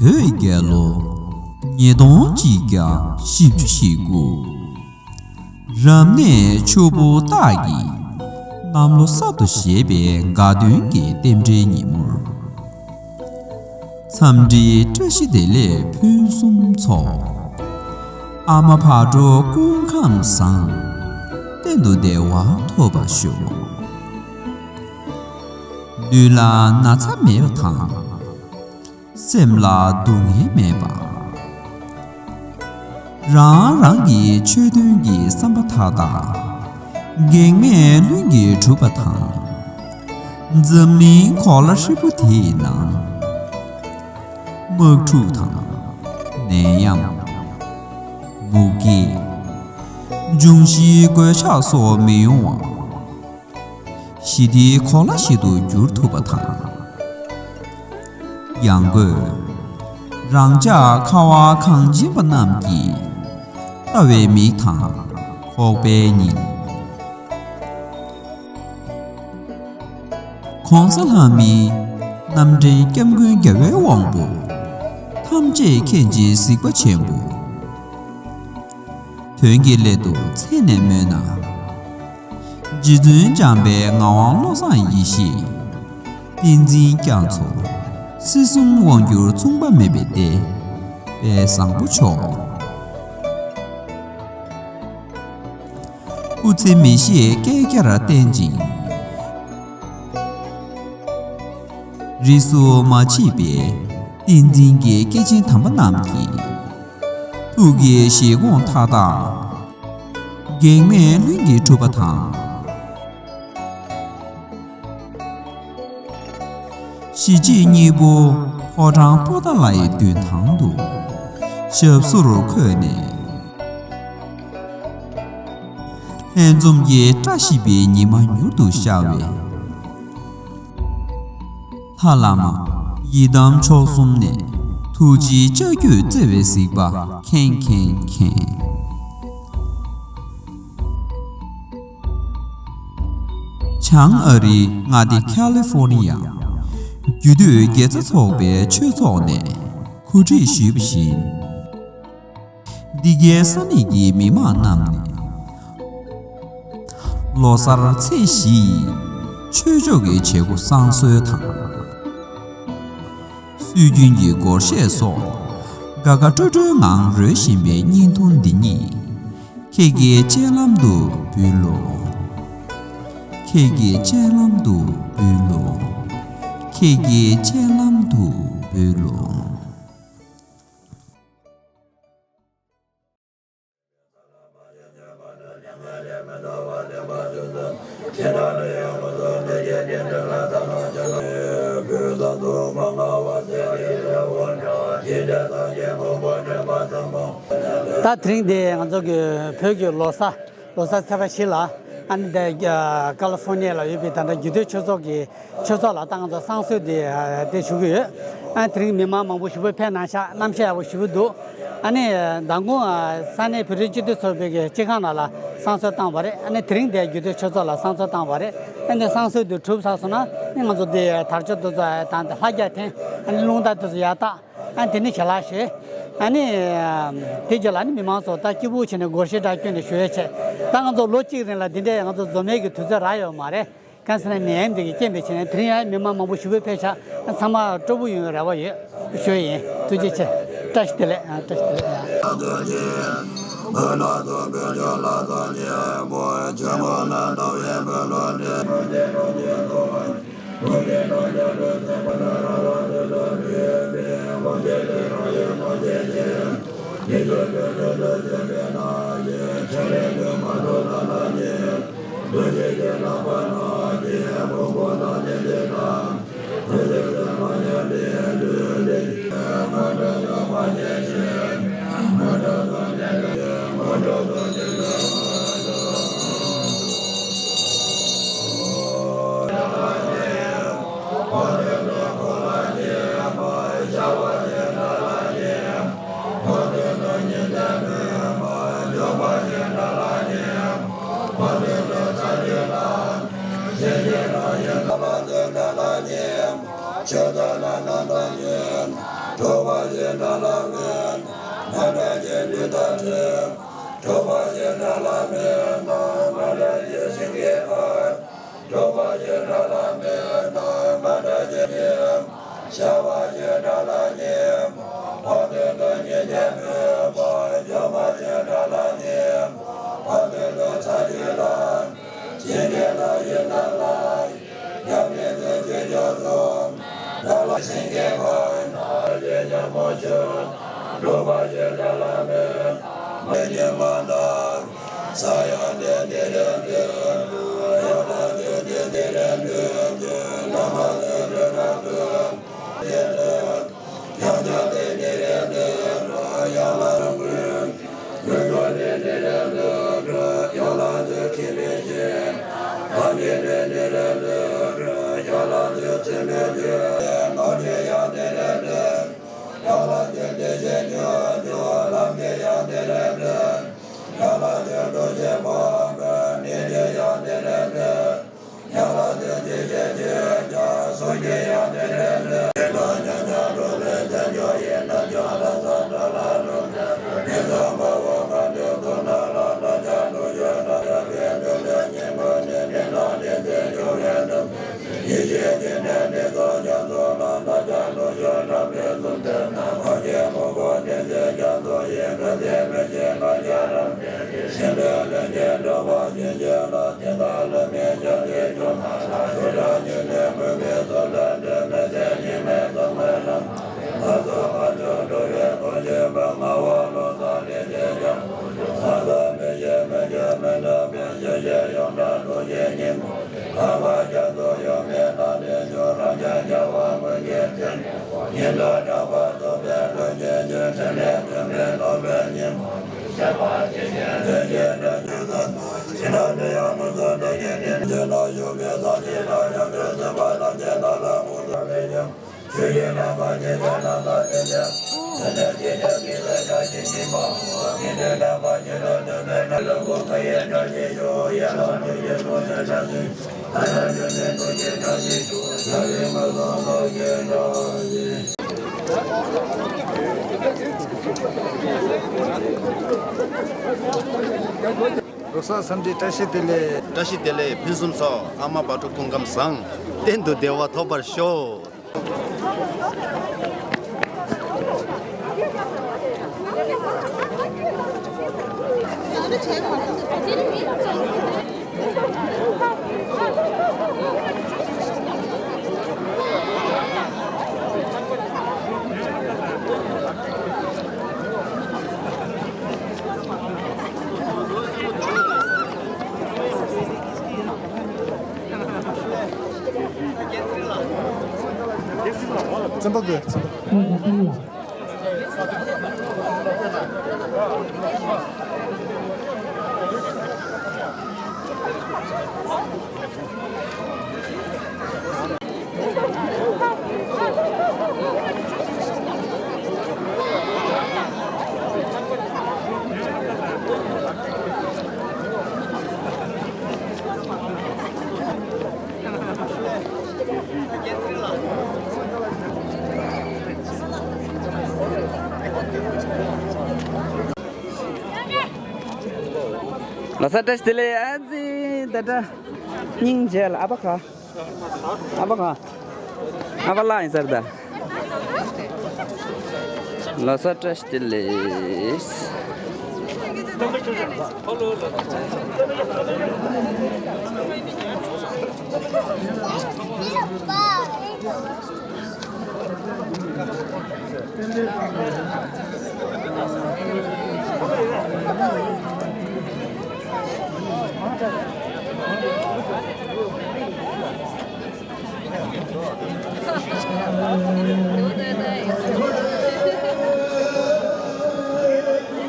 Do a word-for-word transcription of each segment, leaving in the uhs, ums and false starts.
བོད་རྒྱལ་ལོ་ཉིས་སྟོང་གཅིག་བརྒྱ་བཞི་བཅུ་ཞེ་དགུ། རབ་གནས་ཆུ་བོ་སྟག་གི་གནམ་ལོ་གསར་དུ་བཞད་པའི་དགའ་སྟོན་གྱི་རྟེན་འབྲེལ་ཉིན་མོར། འཚམས་འདྲིའི་བཀྲ་ཤིས་བདེ་ལེགས་ཕུན་སུམ་ཚོགས། ཨ་མ་བག་དྲོ་སྐུ་ཁམས་བཟང་། གཏན་དུ་བདེ་བ་ཐོབ་པར་ཤོག། ལུས་ལ་ན་ཚ་མེད་པ་དང་། སེམས་ལ་སྡུག་བསྔལ་མེད་པ། རང་རང་གི་ཆོས་དོན་གྱི་བསམ་པ་མཐའ་དག་གེགས་མེད་ལྷུན་གྱིས་གྲུབ་པ་དང་། འཛམ་གླིང་གོ་ལ་ཧྲིལ་པོ་དེའི་ནང་དམག་འཁྲུག་དང་། ནད་ཡམས། མུ་གེ། འབྱུང་བཞིའི་གོད་ཆག་སོགས་མི་ཡོང་བ། ཞི་བདེའི་གོ་ལ་ཞིག་ཏུ་འགྱུར་ཐུབ་པ་དང་། ཡང་སྒོས། རང་ཅག་ཁ་བ་གངས་ཅན་པ་རྣམས་ཀྱི་ལྟ་བའི་མིག་དང་ཁོག་པའི་སྙིང་། ༸གོང་ས་ལྷ་མིའི་རྣམ་འདྲེན་སྐྱབས་མགོན་རྒྱལ་བའི་དབང་པོ། ཐམས་ཅད་མཁྱེན་ཅིང་གཟིགས་པ་ཆེན་པོ། དོན་གྱི་སླད་དུ་མཚན་ནས་སྨོས་ན། རྗེ་བཙུན་འཇམ་དཔལ་ངག་དབང་བློ་བཟང་ཡེ་ཤེས། བསྟན་འཛིན་རྒྱ་མཚོ། སྲིད་གསུམ་དབང་སྒྱུར་མཚུངས་པ་མེད་པའི་སྡེ། དཔལ་བཟང་པོ་མཆོག། སྐུ་ཚེ་མི་ཤིགས་བསྐལ་བརྒྱར་བརྟན་ཅིང་། རིས་སུ་མ་ཆད་པའི་བསྟན་འཛིན་གྱི་སྐྱེས་ཆེན་དམ་པ་རྣམས་ཀྱི་ཐུགས་ཀྱི་བཞེད་དགོངས་མཐའ་དག་གེགས་མེད་ལྷུན་གྱིས་གྲུབ་པ་དང་། གཞིས་བྱེས་གཉིས་པོ་ཕོ་བྲང་པོ་ཏཱ་ལའི་མདུན་ཐང་དུ་ཞབས་སོར་འཁོད་ནས། ལྷན་འཛོམས་ཀྱི་བཀྲ་ཤིས་པའི་ཉི་མ་མྱུར་དུ་ཤར་བའི་ལྷ་བླ་མ་ཡི་དམ་མཆོག་གསུམ་ནས་ཐུགས་རྗེའི་ལྕགས་ཀྱུས་བརྩེ་བའི་གཟིགས་པ་ཁེངས་ཁེངས་མཁྱེན། བྱང་ཨ་རིའི་མངའ་སྡེ་ཁ་ལི་ཧྥོར་ནི་ཡ་རྒྱུད་སྟོད་དགེ་རྩ་ཚོགས་པའི་ཆོས་ཚོགས་ནས་གོ་སྒྲིག་ཞུས་པ་བཞིན། འདི་གའི་ས་གནས་ཀྱི་མི་མང་རྣམས་ནས་ལོ་གསར་ཚེས་བཞི་ཡི་ཆོས་ཕྱོགས་ཀྱི་བྱེད་སྒོ་བསང་གསོལ་དང་། སྲོལ་རྒྱུན་གྱི་སྒོར་གཞས་སོགས་དགའ་དགའ་སྤྲོ་སྤྲོའི་ངང་རོལ་བཞིན་པའི་བརྙན་ཐུང་འདི་ཉིད། ཁྱེད་ཀྱི་སྤྱན་ལམ་དུ་འབུལ་ལོ། ཁྱེད་ཀྱི་སྤྱན་ལམ་དུ་འབུལ་ལོ། ཁྱེད་ཀྱི་སྤྱན་ལམ་དུ་འབུལ་ལོ། ད་དེ་རིང་འདི་ང་ཚོ་གི་བོད་ཀྱི་ལོ་གསར་ལོ་གསར་ཚེས་པ་བཞི་ལ། ཨ་ནི་འདི་ཀ་ལི་ཧྥོར་ནི་ཡ་ལ་ཡོད་པའི་ད་ལྟ་རྒྱུད་སྟོད་ཆོས་ཚོགས་ཀྱི་ཆོས་ཚོགས་ལ་ད་ང་ཚོ་བསང་གསོལ་འདི་དེ་ཞུ་གི་ཡོད། ཨ་དེ་རིང་མི་མང་མང་པོ་ཞེ་པོ་ཕེབས་གནང་ཤག་གནམ་གཤིས་ཡག་པོ་ཞེ་པོ་འདུག་ཨ་ནི་མདང་དགོང་ས་གནས་བོད་རིགས་སྤྱི་མཐུན་ཚོགས་པའི་གི་སྤྱི་ཁང་ནང་ལ་བསང་གསོལ་བཏང་བ་རེད། ཨ་ནི་དེ་རིང་འདི་རྒྱུད་སྟོད་ཆོས་ཚོགས་ལ་བསང་གསོལ་བཏང་བ་རེད། ཨ་ནི་བསང་གསོལ་འདི་གྲུབ་ཚར་སོང་ན་ཨ་ནི་ང་ཚོ་འདི་དར་ལྕོག་འདི་ཚོ་དང་ལྷ་རྒྱ་འཐེན། ཨ་ནི་རླུང་རྟ་འདི་ཚོ་ཡར་བཏགས། ཨ་དེ་ནི་ཞལ་ལག་བཞེས། ཨ་ནི་དེ་རྗེས་ལ་ནི་མི་མང་ཚོ་ད་སྐྱིད་པོ་བྱས་ནས་སྒོར་གཞས་འདྲ་བསྐྱོན་ནས་ཞུ་ཡས་བྱས། ད་ང་ཚོ་ལོ་གཅིག་རིང་ལ་འདི་འདྲའི་ང་ཚོ་འཛོམས་ཡས་ཀྱི་དུས་ཚོད་རག་ཡོད་མ་རེད། གང་ཟེར་ན་ནད་ཡམས་འདི་གི་རྐྱེན་པས་བྱས་ནས་དེ་རིང་ཡང་མི་མང་མང་པོ་ཞེ་པོ་ཕེབས་ཤག་ཚང་མ་སྤྲོ་པོ་ཡོང་བའི་རེ་བ་ཡོད། ཞུ་ཡས་ཡིན། ཐུགས་རྗེ་ཆེ། བཀྲ་ཤིས་བདེ་ལེགས། ཨ་བཀྲ་ཤིས་བདེ་ལེགས། གྲོགས་པོ་ཞེས་སྒྲ་ལ་མེད། མ་འདྲ་ཞེས་འདི་ལྟར་དྲན། གྲོགས་པོ་ཞེས་སྒྲ་ལ་མེད། མ་འདྲ་ཞེས་སེང་གེ་ཕར། གྲོགས་པོ་ཞེས་སྒྲ་ལ་མེད། མ་འདྲ་ཞེས་ཉེ། ཤ་བ་ཞེས་སྒྲ་ལ་ཉེ། བ་དོན་དུ་ཉེ་ཞེས་མེད་པ། ཤ་བ་ཞེས་སྒྲ་ལ་ཉེ། བ་དོན་དུ་ཚ་ཞེས་ལ། ཞེས་ཉེ་ལ་ཡིན་ན་ལ། ཡང་མེད་དུ་ཅི་འཇོག་གསུམ། ལ་ལ་ཞིང་གི་ཁོན། ཞེས་ཉམས་མོ་ཆུ། གྲོགས་པོ་ཞེས་སྒྲ་ལ་མེད། མེད་ཉེ་མ་ན། ས་ཡང་དེ་དེ་རེ་འདོད། ཡང་ལ་དེ་དེ་དེ་རེ་འདོད། ལ་མ་དེ་རེ་ར་འདོད། དེ་རེ། ཡང་ལ་དེ་དེ་རེ་འདོད། ཡང་ལ་ར་འདོད། ཡང་ལ་དེ་དེ་རེ་འདོད། ཡང་ལ་དེ་ཁྱིམ་མེད་ཞེས། ཡང་དེ་དེ་རེ་འདོད། ཡང་ལ་དེ་ཚེ་མེད་ཞེས། ནོར་དེ་ཡང་དེ་རེ་འདོད། ཡང་ལ་དེ་དེ་ཞེས་ཉོན་ཉོན། ལམ་དེ་ཡང་དེ་རེ་འདོད། ཡང་ལ་དེ་འགྲོ་ཞེས་སྤོང་བའི་གནས་དེ་ཡང་དེ་རེ་འདོད། ཡང་ལ་དེ་དེ་ཞེས་བརྗོད་ཀྱང་། སོ་སྐྱེ་ཡང་དེ་རེ་འདོད། དེ་དག་ཉམས་ཀྱང་འགྲོ་བའི་དལ་འབྱོར་ཡིན་ན་ཀྱང་། ལ་ས་འདྲ་ལ་ལུང་དེ་ནི་ཚངས་པ་འོད་དཀར་འདོད་དོ་ན་ལ། ལ་ཆ་འགྲོ་ཞེས་སྒྲ་ཡང་དེ་འགྲོ་བའི་ཉིན་མོ་ནི་མི་ལ་དེ་དེ་འགྲོ་བའི་ནམ། ཡེ་ཤེས་ཀྱི་གནས་འདི་ཚོགས་ཀྱང་ཚོགས་ལ། ད་ཀྱང་ལོ་ཞོ་འདྲ་མེད་གསུམ་སྟེ། ནམ་མཁའ་ཀྱི་ངོ་བོ་འདི་ཚོས་ཀྱང་ཚོགས་ཡིན་ག་ཚད་མི་ཤེས་ང་རྒྱལ་རབ་འདྲེན་ཞིང་འདོད་ལས་ཀྱི་འགྲོ་བ་ཅན་ཞེས་ལ། དེ་དག་ལ་མི་འཇོག་ཅེས་བྱུང་ན་ལ། ཆོས་སྒྲ་ཉུང་ནས་མུན་པའི་ཚོགས་དང་འདྲེས། མི་ཟད་ཉི་མའི་མཚོ་མོའི་ལམ། ལ་སོགས་ལ་ཆོས་འགྲོ་བའི་སྟོང་ཆེན་པོ། ང་བ་ལོ་ཙཱ་ལས་བྱས་ཀྱང་། ས་ས་མི་ཤེས་མི་འགྱུར་མི་འདྲ་བའི། ཤེས་བྱའི་ཡོངས་གྲགས་སྟོང་ཆེན་ཉིད། ལྷག་པར་རྒྱ་མཚོ་ཡོད་མེད་ལ་ལས་བྱུང་། རང་རྐྱ་རྒྱལ་བ་མུ་གེ་སྟེ། ཉི་ཟླ་གྲགས་པ་རྫོགས་པའི་ལྷུན་གྱིས་གྲིབ་ལས་ཐོན་པའི་རྟོག་པའི་ཉིན་མོ། ཤེས་པ་ཇི་བཞིན་ལྷུན་གྱིས་འགྲིབ་འགྱུར་ཟེར། ཇི་ལྟར་འདི་ཡང་མུན་སེལ་སྟོང་ཆེན་ནི། ཇི་ལྟར་ཡོད་པའི་ས་གཞི་ལ་ཡང་དུ་སེམས་པ་ལམ་གྱི་ལྷ་ལ་ངོ་སོ་བའི་ཡང་། ཆོས་ཀྱི་རྣམ་པར་ཤེས་པའི་རྣམ་དག་ཅན་ཏེ། དེ་ནས་ཇི་སྙེད་ཀྱི་ལས་བྱ་ཞིང་སྐྱེས་པའོ། དེ་ནས་རྣམ་པར་ཤེས་པ་སྟོན་པའི་ནམ། ལ་ཀོ་ཁ་ཡེ་བཀྲ་ཤིས་ཤོག་ཡ་ལ་ཀྲུ་ཡེ་ཀྲུ་ནེ་བཀྲ་ཤིས་ཤོག་ཡ་ལ་ཀྲུ་ནེ་ཀྲུ་ཡེ་བཀྲ་ཤིས་ཤོག་ཡ་ལ་མ་ལ་ལ་ཡེ་བཀྲ་ཤིས། ལོ་གསར་འཚམས་འདྲི་བཀྲ་ཤིས་བདེ་ལེགས། བཀྲ་ཤིས་བདེ་ལེགས་ཕུན་སུམ་ཚོགས། ཨ་མ་བ་ཕྲུག་སྐུ་ཁམས་བཟང་། གཏན་དུ་བདེ་བ་ཐོབ་པར་ཤོག་བཙན་པོ་དགོས། བཙན་པོ། ལོ་གསར་བཀྲ་ཤིས་བདེ་ལེགས། ཨ་ཙི་ད་ལྟ་སྙིང་རྗེ་ལ། ཨ་ཕ་ག་ཨ་ཕ་ག་ཨ་ཕ་ལ་ཡིན་ཟེར་ད། ལོ་གསར་བཀྲ་ཤིས་བདེ་ལེགས།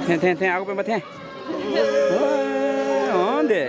འཐེན་འཐེན་འཐེན། ཨ་ཁུ་སྤེན་པ་འཐེན། འོ་འདི།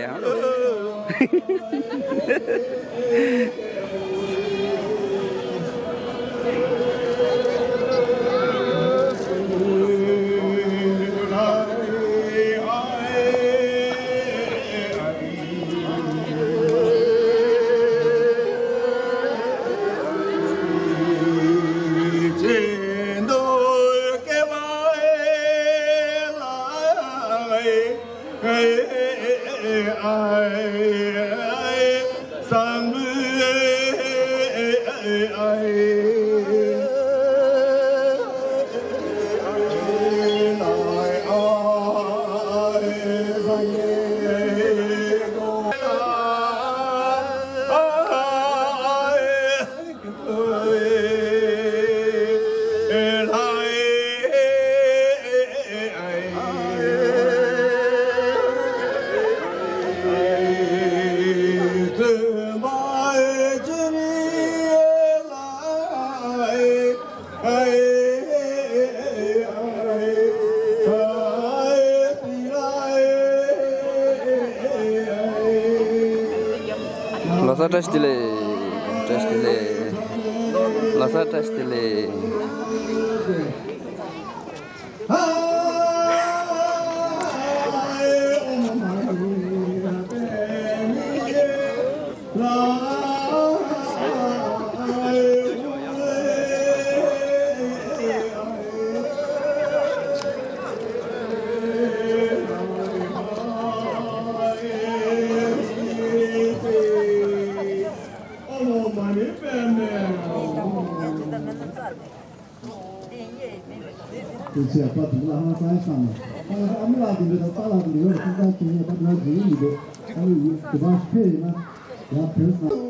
ལོ་གསར་བཀྲ་ཤིས་བདེ་ལེགས། བཀྲ་ཤིས་བདེ་ལེགས། ལོ་གསར་བཀྲ་ཤིས་བདེ་ལེགས། དེ་ཚེ་ཨ་ཕ་དུང་ལ་ཧང་སང་སང་ན། ཨ་མི་ལགས་དེ་འདྲ་དང་པཱ་ལགས་དེ་འདྲ་ཡོད་ལ་ཁང་ཁང་ཁྱེད་ཡོད་པ་ང་དེ་ཡིན་འདུག་ཨ་ནི་ཡུ་དུ་བ་ཕེ་ཡིན་ན་ཡང་བོད་སང་།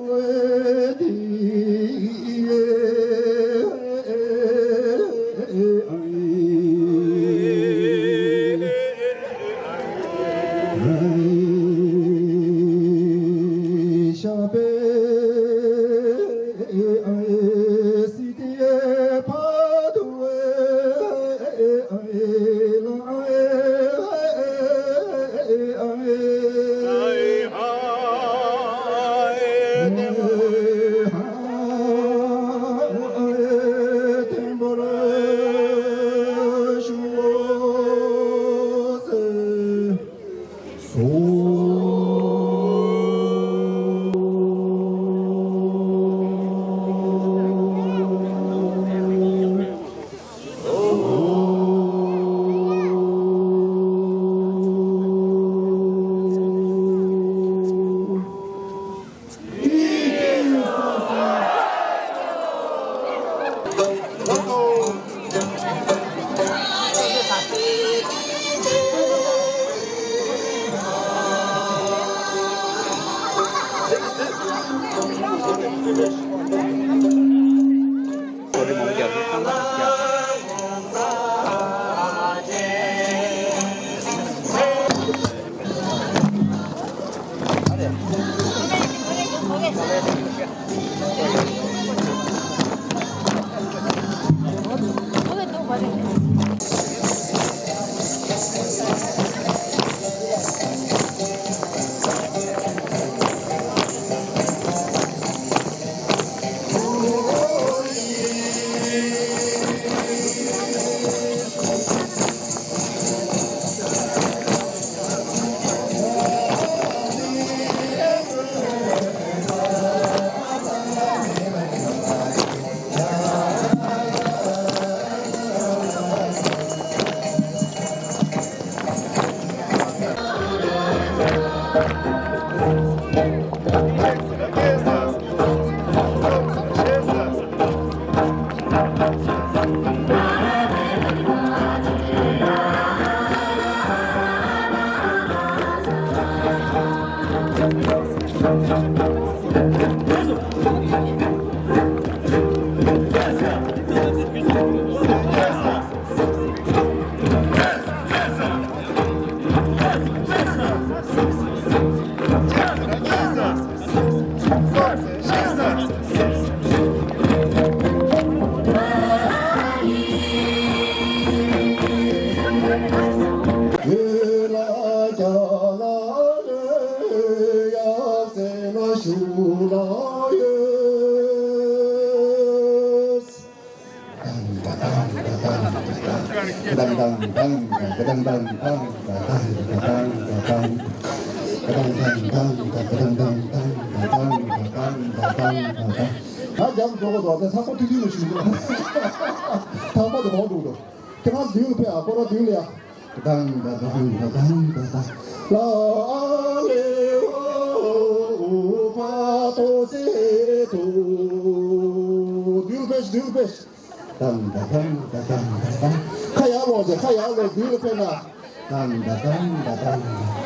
ད་རྒྱབ་འགྲོ་གི་འདུག་ད་ཚགས་པར་ཐུང་ཐུང་ལ་ཞུ་འདུག་ཚགས་པར་དུ་འོང་འགྲོ་འདུག་ཁྱེད་རང་མདུན་ལ་ཕེབས་ཨ། སྐོར་ར་མདུན་ལ་ཡ། ད་ད་ད་ད་ད་ད། ལ་ལེ་ཨོ་ཕ་ཏོ་སེ་ཏོ། ཕེབས། མདུན་ལ་ཕེབས། དམ་དམ་དམ་དམ་དམ་དམ། ཁ་ཡར་ལོག་ཟེར། ཁ་ཡར་ལོག། མདུན་ལ་ཕེབས་ན། དམ་དམ་དམ་དམ་དམ།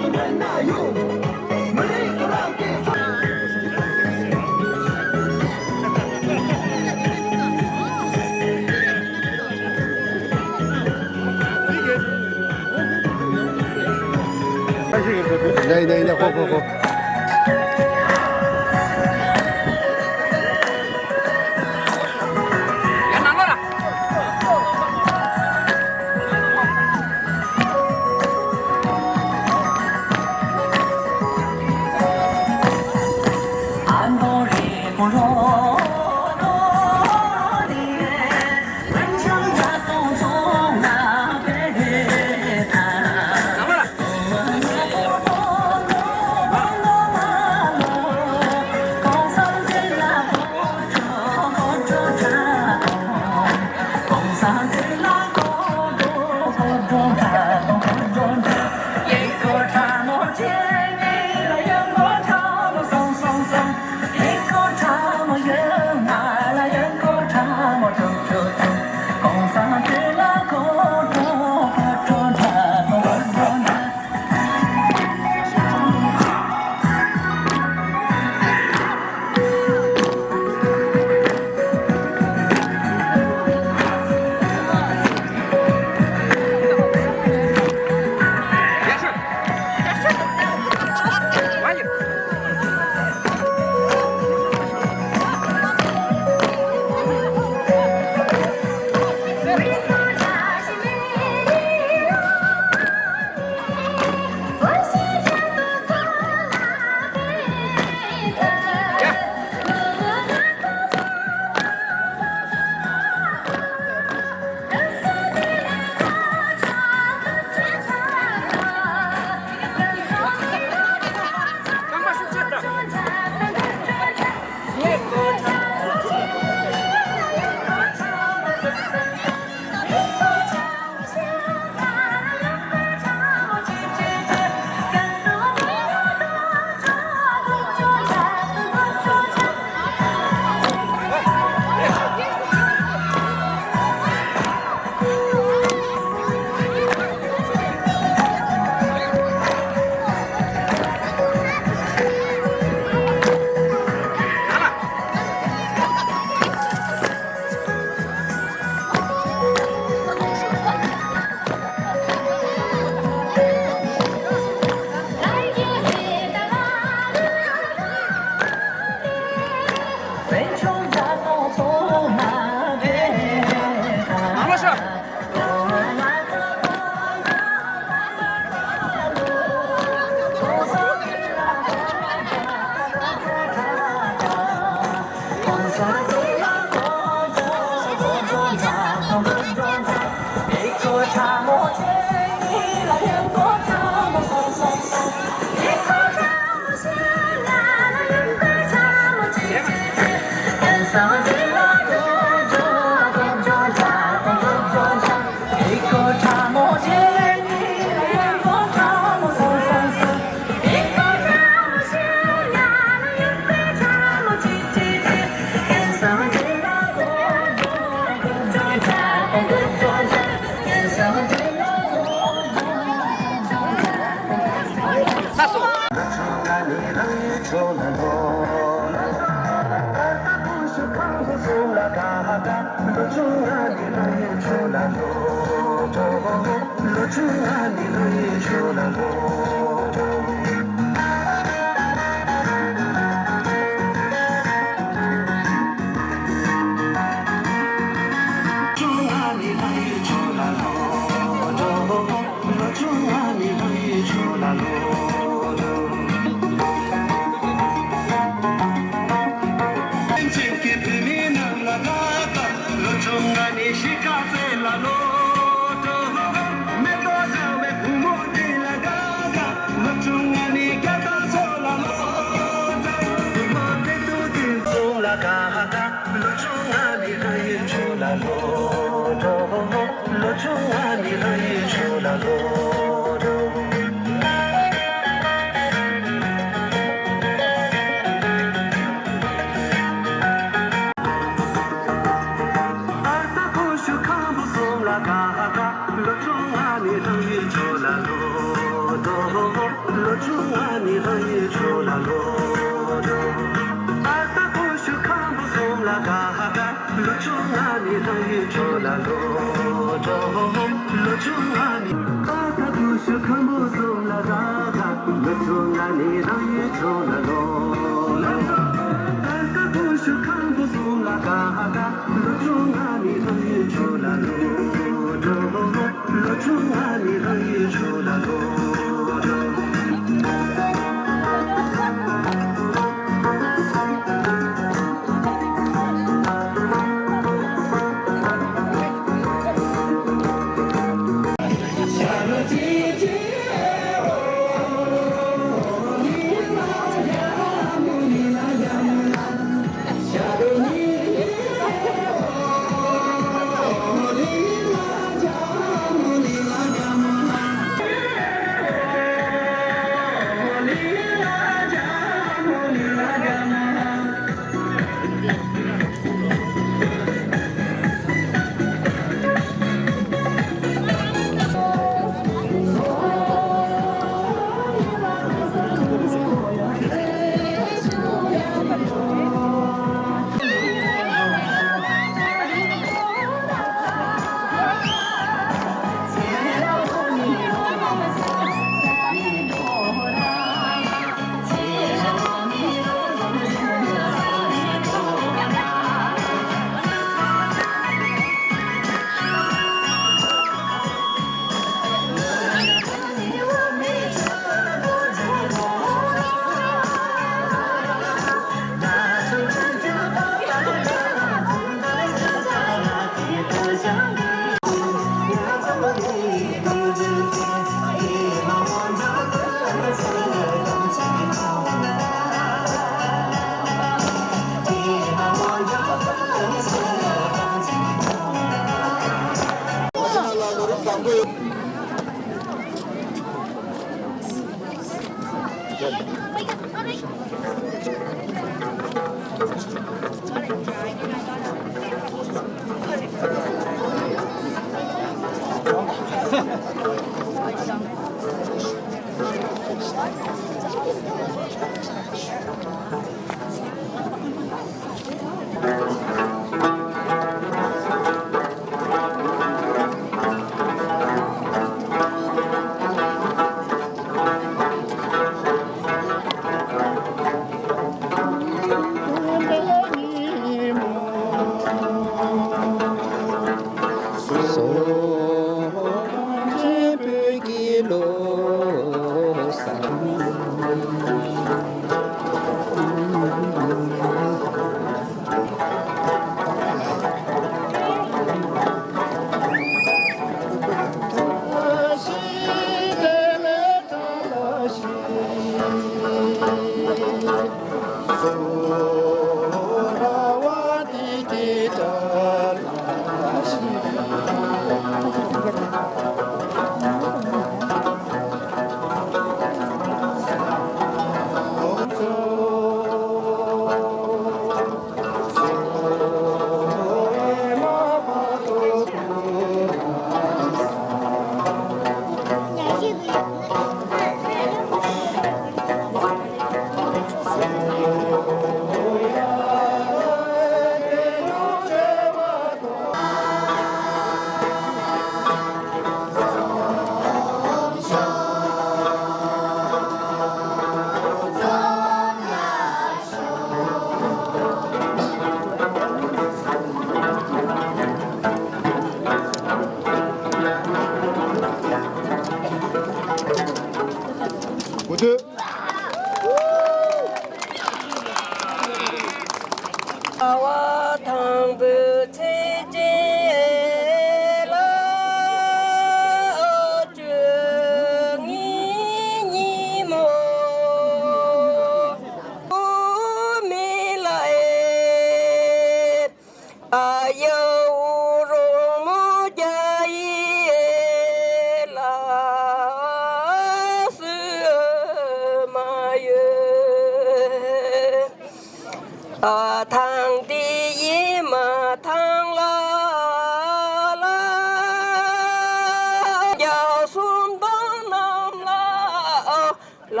ལ་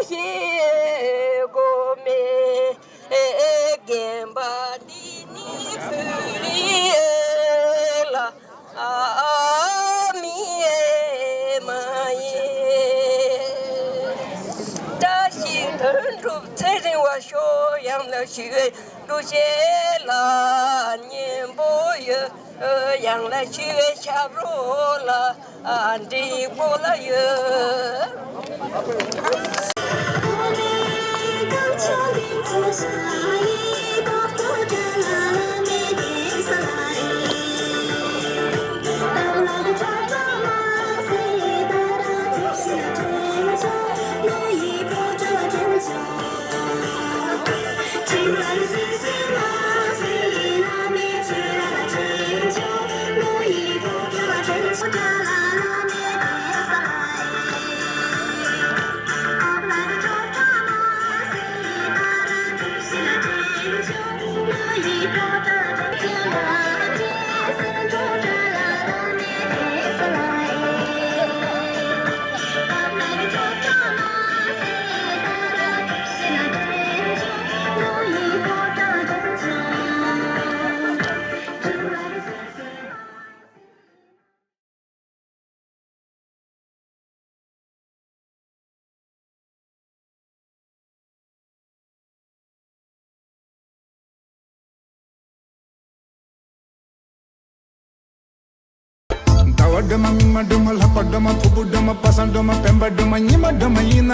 ཞེས་གོ་མེད། རྒན་པ་འདི་ནི་བོད་རིགས་ལ་མི་མ་ཡིན། བཀྲ་ཤིས་དོན་གྲུབ་ཚེ་རིང་བ་ཤོག་ཡང་ལ་ཞུ་བའི་འདུ་བྱེད་ལ་སྙན་པོ་ཡོད། ཡང་ལ་ཞུ་བའི་ཞབས་རོ་ལ་འདྲི་པོ་ལ་ཡོད། ཟླ་བ་སྒྲོལ་མ་མིག་དམར་སྒྲོལ་མ་ལྷག་པ་སྒྲོལ་མ་ཕུར་བུ་སྒྲོལ་མ་པ་སངས་སྒྲོལ་མ་སྤེན་པ་སྒྲོལ་མ་ཉི་མ་སྒྲོལ་མ་ཡིན་ན།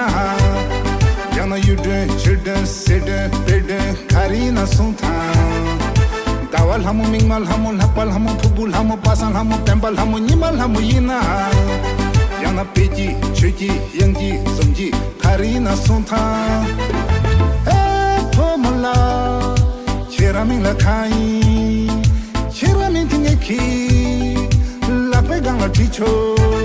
ཡང་ན་གཡུ་སྒྲོན་བྱུ་སྒྲོན་སེ་སྒྲོན་སྤེ་སྒྲོན་ག་རེ་ཡིན་ན་གསུངས་དང་། ཟླ་བ་ལྷ་མོ་མིག་དམར་ལྷ་མོ་ལྷག་པ་ལྷ་མོ་ཕུར་བུ་ལྷ་མོ་པ་སངས་ལྷ་མོ་སྤེན་པ་ལྷ་མོ་ཉི་མ་ལྷ་མོ་ཡིན་ན། ཡང་ན་དཔལ་གྱི་ཆོས་ཀྱི་དབྱངས་ཀྱི་འཛུམ་གྱི་ག་རེ་ཡིན་ན་གསུངས་དང་། ཨེ་བུ་མོ་ལགས། ཁྱེད་རང་མིང་ལ་གང་ཡིན། ཁྱེད་རང་མིང་དེ་ངས་ཁྱེད་ལག་པའི་སྒང་ལ་བྲིས་ཆོག